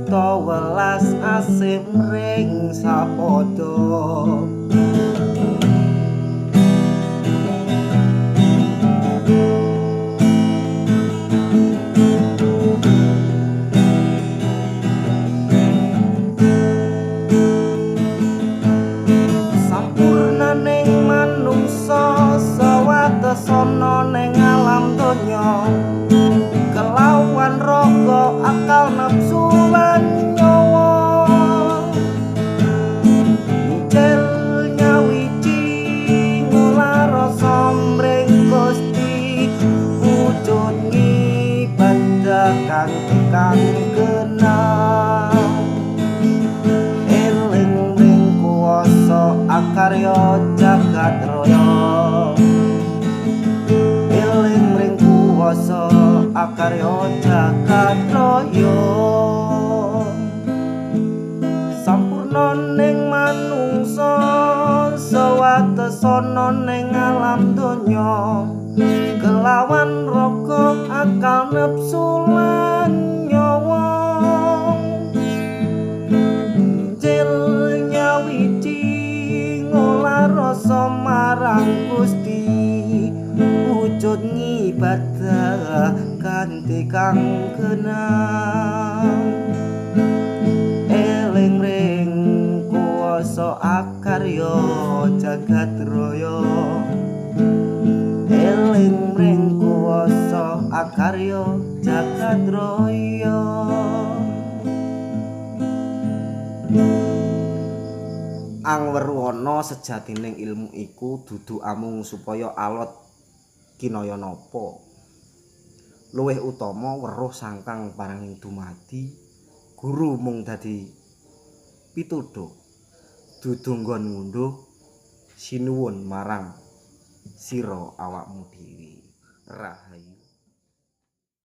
Nyipta welas asih mring sapada. Sampurnaning manungsa sawetesana ning alam donya, kelawan raga akal nepsu lan nyawa. Njel nyawiji ngolah rasa mring Gusti, wujud ngibadah kanthi kang kenal. Eling mring kuwasa akarya jagat raya, eling mring kuwasa akarya jagat raya. Sampurna ning manungsa sawetesana ning alam donya, kelawan raga akal nepsu lan nyawa. Njel nyawiji ngolah rasa marang Gusti, wujud ngibadah kanthi kang kenal. Eling ring kuwasa akarya jagat raya, eling ring kuwasa akarya jagat raya. Angweruwana sejatining ilmu iku dudu amung supaya alot kinaya napa. Luwih utama weruh sangkang paranging dumadi, guru mung dadi pituduh, dudu nggon ngunduh sinuwun marang sira awakmu dhewe. Rahayu.